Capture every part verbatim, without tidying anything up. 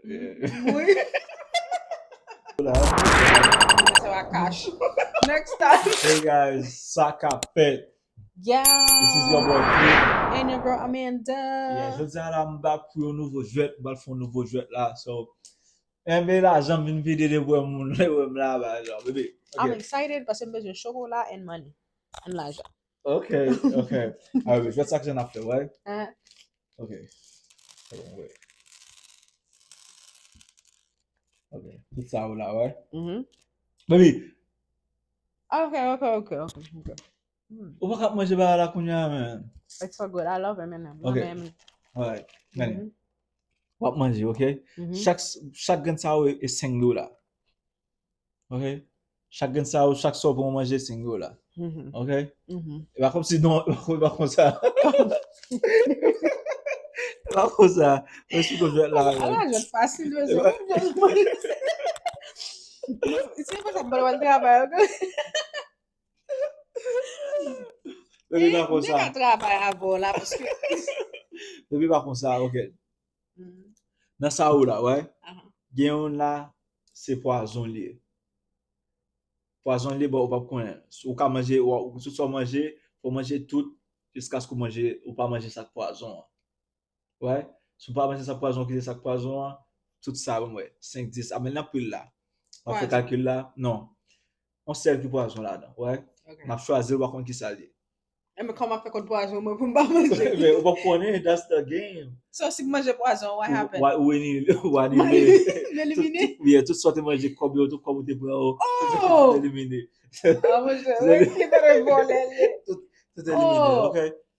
Wi. Sa va cash. Next time. Hey guys, sa k ap fèt? Yeah. This is your boy Cliff. And your girl Amanda. Yeah, jodi a la m back pou yon nouvo jwèt, m pral fè yon nouvo jwèt la. So, enben lajan m vin vide de bwè moun, lè wè m la ba jan, bebe. I'm excited paske m bezwen chokola and money. And lajan. Ok, ok. Alright, jwèt sa k jan ap fè, right? Ok. Se bon, wè. Ok. Tout sa ou la, wè. Baby. Ok, ok, ok, ok, ok. Ou pa ka ap manje bagay la kounye a, man. It's so good. I love M and M. Ok. Alright. Gade. W ap manje, ok? Chak, chak grenn sa yo e senk dola. Ok? Chak grenn sa yo, chak sa w pran w manje, senk dola. Ok? E pa kòmsi non, e pa konsa. E pa konsa. Mwen sou kontrèt la. Ala jwèt fasil, mesye. Se pa sa m pral travay, ok? Bebe pa konsa. Mwen ka travay avè w la, paske Bebe pa konsa, ok. Nan sa ou la, wè. Gen youn la, se pwazon li ye. Pwazon li ba ou p ap konnen. Si ou ka manje, ou, ou, tout sa w manje, fò w manje tout, jiskaske ou manje, ou pa manje sa k pwazon an. Wè. Si w pa manje sa k pwazon, kite sa k pwazon an, tout sa, ban m wè, senk, dis, a men l nan pil la. M ap fè kalkil la, non. Yon sèl ki pwazon ladan, wè. M ap chwazi l, w ap konn ki sa l ye. Enben, kòman m ap fè konn pwazon mwen pou m pa manje? Men ou p ap konnen, that's the game. So, si m manje pwazon, what happen? Ou, ou, ou anile, ou anile. M elimine? Tout, tout, yeah, tout sa w te manje, kòb yo, tout kòb ou te pran yo, tout elimine. Ah, monchè, wi, ki fè vòlè l ye. Tout, tout elimine, ok?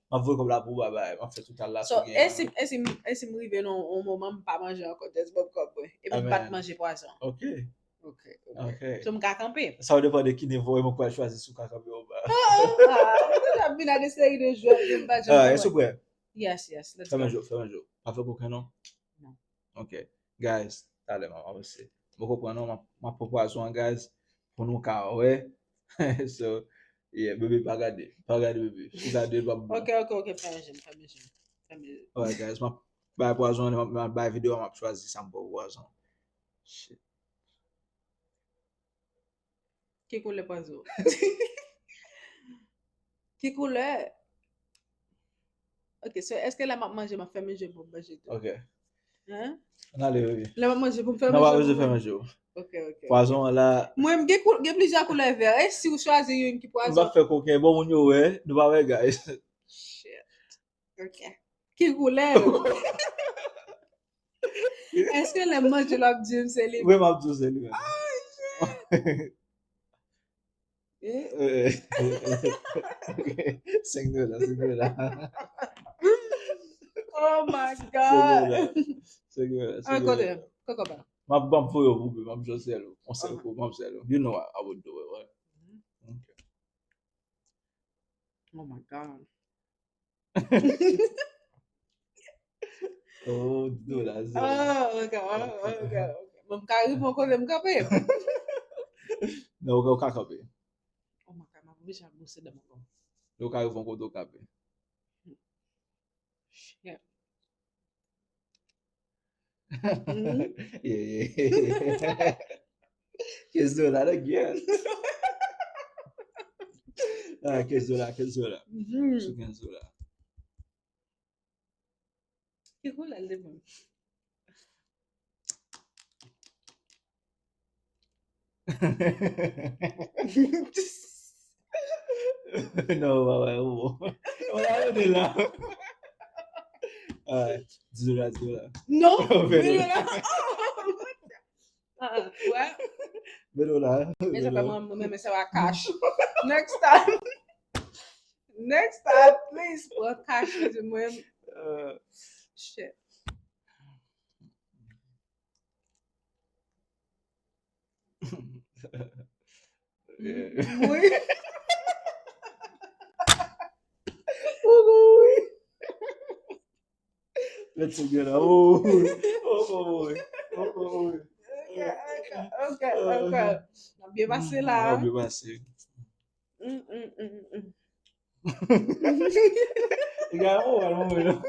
M ap voye kòb la pou ou, babay. M ap fè total la. So, e si, e si, e si m rive nan yon moman, m pa manje ankò, just ban m kòb mwen. Epi m pa t manje pwazon. Ok. Ok, ok. So, m ka kanpe. Sa va depann de ki nivo e mwen pral chwazi si w ka kanpe ou pa. Ah, ah, ah. Mwen deja vin a de seri de jwèt, men m pa janm konprann. Ah, èske w prè? Yes, yes, let's go. Fèmen je w, fèmen je w. Pa fè koken, non? Non. Ok. Guys, talè m ap avanse. M poko pran, non, m ap, m ap pran pwazon an, guys, pou nou ka wè. So, yeah, bebe, pa gade. Pa gade, bebe. Si w gade, l p ap bon. Ok, ok, ok, fèmen je m, fèmen je m. Fèmen je m. Alright, guys, m ap bay pwazon an, m ap, m ap bay videyo a, m ap chwazi sa m ba w pwazon. Shit. Ki koulè pwazon? Ki koulè? Ok, so, èske lè m ap manje, m ap fèmen je m pou m manje tou? Ok. Hein? Ann ale, wi. Lè m ap manje pou m fèmen je m? Non, pa bezwen fèmen je w. Ok, ok. Pwazon an la. Mwen, m gen kou-, gen plizyè koulè vè. E si w chwazi youn ki pwazon? M pa fè koken. Bon, moun yo wè. Nou pa wè, guys. Shit. Ok. Ki koulè l? Èske lè m manje l w ap di m se li? Wi, m ap di w se li menm. Ah, shit. Eh? Eh, senk dola, senk dola. Oh my God. Senk dola, senk dola. Ah, kote? Koko pa. M ap, m ap voye w pou, m ap jwenn sèl ou. On sèl kou, m ap sèl ou. You know I, I would do it, right? Ok. Oh my God. Oh, dola, dola. Ah, ok, ah, ok, ok. Bon, m ka rive yon kote m kanpe. Non, ou ka, ou ka kanpe. Oh my God, m ap oblije ap bwose dan m ankò. Ou ka rive yon kote ou kanpe. Shit. Yeah, yeah, yeah. Kenz dola again. Ah, kenz dola, kenz dola. Sou kenz dola. Ki koulè l te pran? Non, ou pa wè, ou bon. Ou pa wè de la. Ah, dis dola, dis dola. Non, dis dola. Ah, ah, wè. Velo la. Men sa pa mwen, mwen, men sa va cash. Next time. Next time, please, pran cash di mwen. Shit. Wi. Poko wi. Let's go, la. Oh, oh, oh, oh, oh, oh. Ok, ok, ok, ok. N ap byen pase la. N ap byen pase. Mm, mm, mm, mm, mm. Gade, oh, al mouri, non.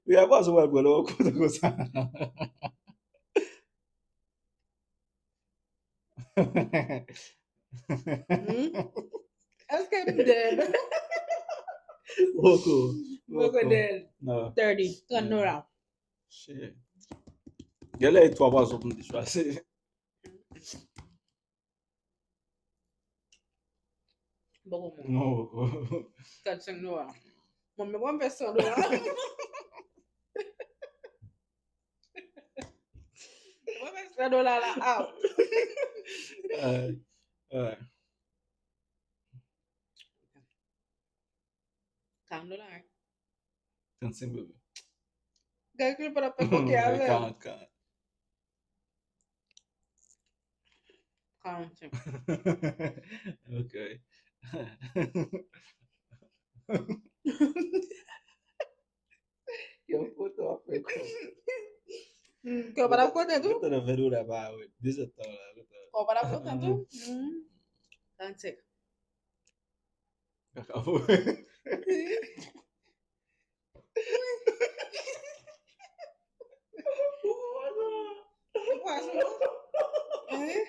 Wi, apre sa, w pral pran lè w kontan konsa. Hmm? Èske m dead? Poko. Poko dead. Non. Thirty. Trant dola. Shit. Genlè e twa pwazon pou m te chwazi. Poko moun. Non, poko. Trannsenk dola. Mwen menm mwen fè san dola. Mwen fè san dola la. Aw. Ay, ay. Karant dola, wi. Trannsenk, bebe. Kalkil pandan fè koke avè. Karant, karant. Karannsenk. Ok. Yo foto ap fè kò. Kè w pa t ap kontan tou? Kontan nan ven dola pa wè. Dezè tan la, kontan. Kè w pa t ap kontan tou? Karannsenk. Kaka pou. Pwason. Hein?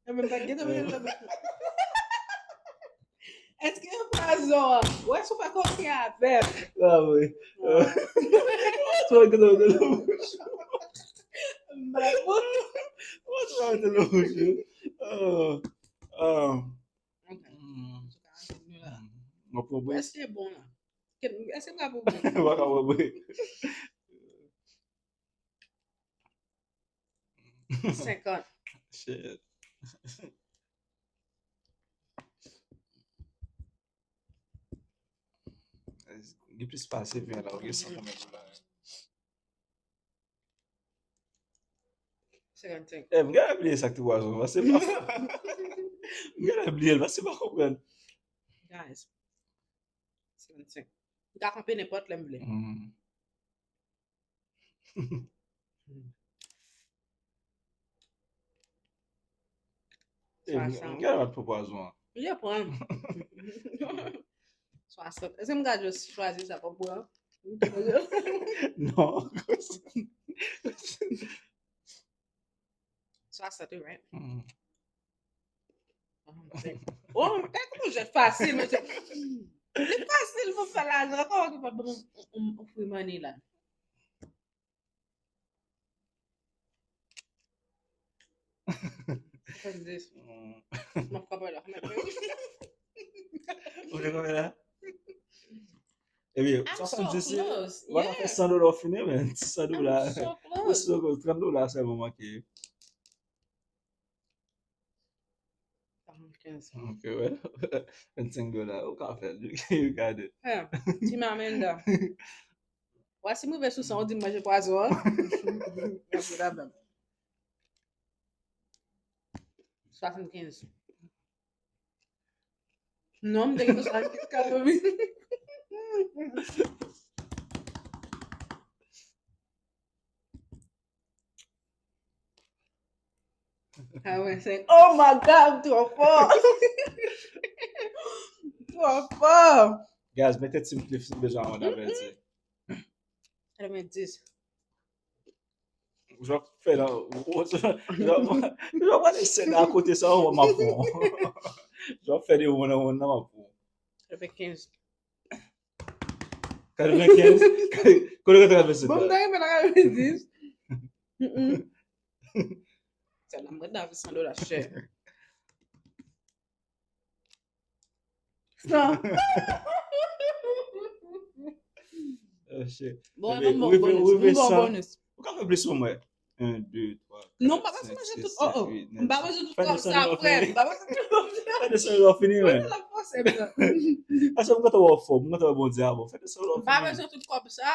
Mwen menm pa t gentan mete l nan bouch mwen. Èske e pwazon an? Wè si w fè koke avè m. Ah wi. Sou gentan mete l nan bouch. M pa konn. Sou gentan mete l nan bouch. Ah. Ah. Ok. Hmm. Sou karannsenk dola. M ap pran bwè. Èske e bon la? Ke- Èske m ka pran bwè? Ou pa ka pran bwè. Senkant. Shit. Gen plis pase ven la, ou gen san konbyen dola? Senkannsenk. Eh, m genlè bliye sa k te pwazon, paske m pa. M genlè bliye l, paske m pa konprann. Guys. Senkannsenk. M ka kanpe nenpòt lè m vle. Hmm. Eh, m Swasant. genlè pa t pran pwazon an. Yo pran. Swasant. Èske m ka just chwazi sa pou pran? Non. Swasant, wi, right? Hmm. Oh, gad kòman jwèt fasil, mesye. Li fasil pou fè lajan. Kòman ki pa t ban m yon free money la? Swasanndis. Hmm. M ap kanpe la. Ou te konbyen la? Ebyen, I'm so swasanndis, close. Ou pa ka fè Yeah. San dola w fini, men. San dola. I'm so Ou close. sou trant dola sèlman manke. Karannkenz. Ok, wè. Vennsenk dola. Ou ka fè l. You got it. Hey, Team Amanda. Wè, si m rive sou san, ou di m manje pwazon an. Mèsi, la, bèm. Swasankenz. Non, m te gen swasankenz, katreven. Katrevensenk. Oh my God, m twò fò. M twò fò. Guys, mete Team Cliff si bezwen Amanda avèti. Katrevendis. Jan fè nan, jan, jan pale sèn akote sa, w m ap pran. Jan fè de wonn an wonn nan, m ap pran. Katrevenkenz. Katrevenkenz. Kote katrevensenk? Bon, m ta renmen nan katrevendiz. Mm-mm. Sèl la, m ret nan san dola chè. San. Oh, shit. Bon, Ebyen, m ba ou w rive, bonus. ou rive M ba w san. Bonus. Ou ka fè plis pou mwen. Un, deux, trois, Non, m pa quatre, bezwen cinq, manje six, tout. Oh, sept, oh. huit, M pa neuf. Bezwen tout Fè kòb descend sa, lò frè. fini. M pa bezwen tout kòb sa. Fè descend lò fini, Mwen men. la fòse m nan. Paske m kontan wè w fò, m kontan wè Bondye avè w. Fè descend lò M pa fini. Bezwen tout kòb sa.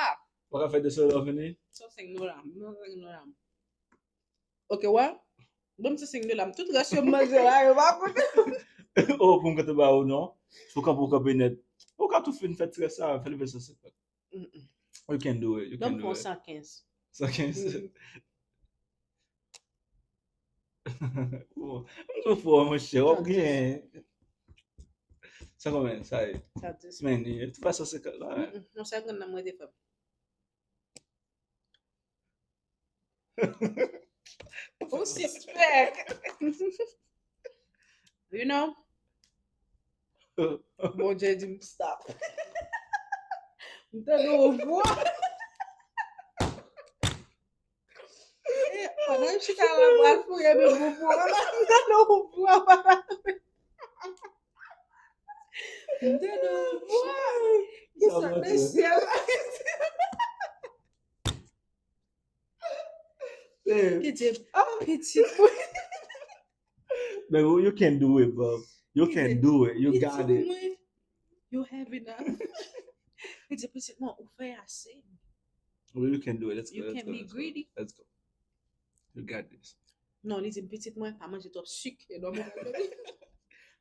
Ou ka fè descend lò fini? San senk dola. M nan senk dola. Ok, wè. Bon, m se senk dola. Tout rès yo m manje la, yo pa konte. Oh, pou m kontan ba ou, non. Ou kanpe, ou kanpe nèt. Ou ka tou fin fè ti rès sa, fè l vin san senkant. Mm-mm. You can do it, you Ban can m do fon it. San kenz. San kenz. Mm. Bon, m tou fò, monchè, w ap genyen. Sa konbyen, sa ye? Sa dis. Men, li tou fè san senkant la. Mm-mm. Non, sa grann nan mwen te fè. Ou sispèk. You know? Bondye di m stop. M tande yon vwa. E, pandan m chita la, m pral fouye men boubou an la, m tande yon vwa. M tande yon vwa ki sot nan syèl la. Ki di, pitit mwen. Baby, you can do it, bro. You can do it. You got it. You have enough. Li di, pitit mwen, ou fè ase. Well, you can do it. Let's go. You Let's can go, be let's go. Greedy. Let's go. You got this. Non, li di m, pitit mwen, pa manje twòp sik. E non, mwen pa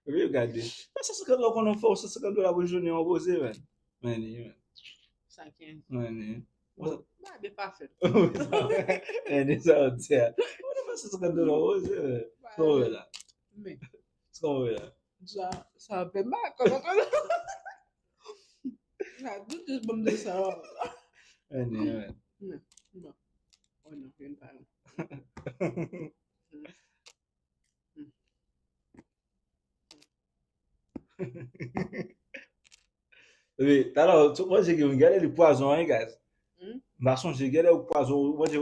Baby, you got this. Mwen san senkant dola konnen fè w san senkant dola pou jounen an poze, man. Mani, man. Sa ken. Mani. Ba be pa fèt. Mani, sa w di a. Mwen san senkant dola poze, man. Sa w wè la? Men. Sa w wè la? Sa, sa pè m pa kòman kòman. Sa tout jis ban m de sa. Mani, man. Bon. Oh non, vin pa. Wi, talè, tout manje ki vin gade li pwazon, hein, guys. M pa sonje gade ou pwazon, ou manje.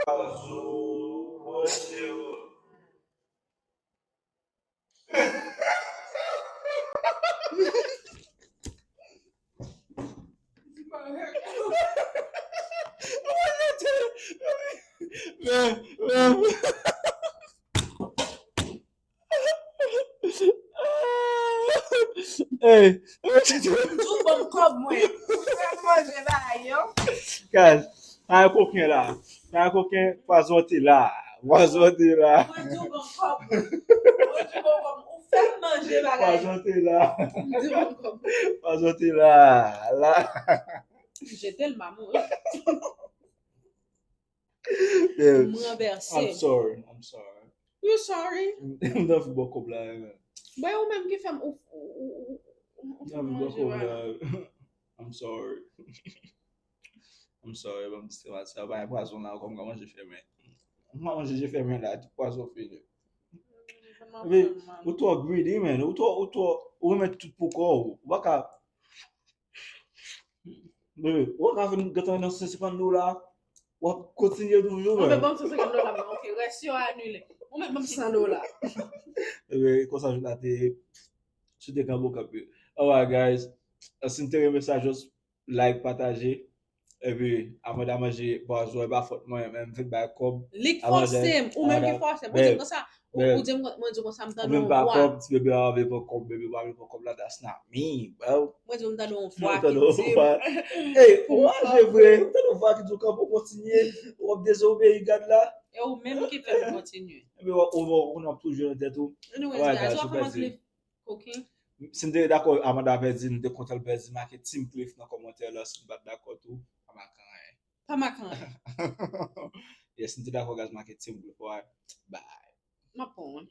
Pwazon, ou manje. Hey. Di w ban m kòb mwen. Ou fè m manje bagay yo. Guys, pa gen koken la. Pa gen koken, pwazon te la. Pwazon te la. Mwen di w ban m kòb mwen. Mwen di w ban m kòb mwen. Ou fè m manje bagay yo. Pwazon te la. M di w ban m kòb mwen. Pwazon te la. La. Je te l maman. Yeah. M ranvèse. I'm sorry. I'm sorry. You sorry? M t anvi bò kòb la, man. Bwè ou menm ki fè m ou ou ou ou ou M t anvi bò kòb la. I'm sorry. I'm sorry, ban m distraksyon. Sa pa pwazon la, kòm ka manje fèmen. M pa manje je fèmen la, tout pwazon fini. Epi, ou twò greedy, man. Ou twò, ou twò, ou renmen tout pou kò w. Ou pa ka. Bebe, ou pa ka vin gentan nan san senkant dola. W ap kontinye toujou, Ou man. Ban m san senkant dola, mwen, ok, rès yo anile. Ou mèt ban m san dola. Epi, konsa, jounal te ye. Sou te kan bokap yo. Alright, guys. Si n te renmen sa, just like, pataje. Epi, avan n a manje pwazon, e pa fòt mwen, men m fin bay kòb. Li k fòse m, ou menm ki fòse m. Ou di m konsa, ou di m, mwen di konsa, m tande yon vwa. Kòb, ti bebe a vle pran kòb, bebe pa vle pran kòb la, that's not me, bro. Mwen di m tande yon vwa ki di m. Hey, ou manje vre, ou tande yon vwa ki di w kanpe w kontinye, w ap dezobeyi gad la. E ou menm ki fè m kontinye. Epi, ou wè, ou konnen w ap toujou nan tèt ou. Anyways, guys, w ap fè m antre. Ok. Si m te dakò Amanda pèdi, m te kontan l pèdi, make Team Cliff nan kòmantè la. Si m pa t dakò tou, pa make anyen. Pa make anyen. Yes, si m te dakò, guys, make Team Cliff. Alright. Bye. M ap pran, wi.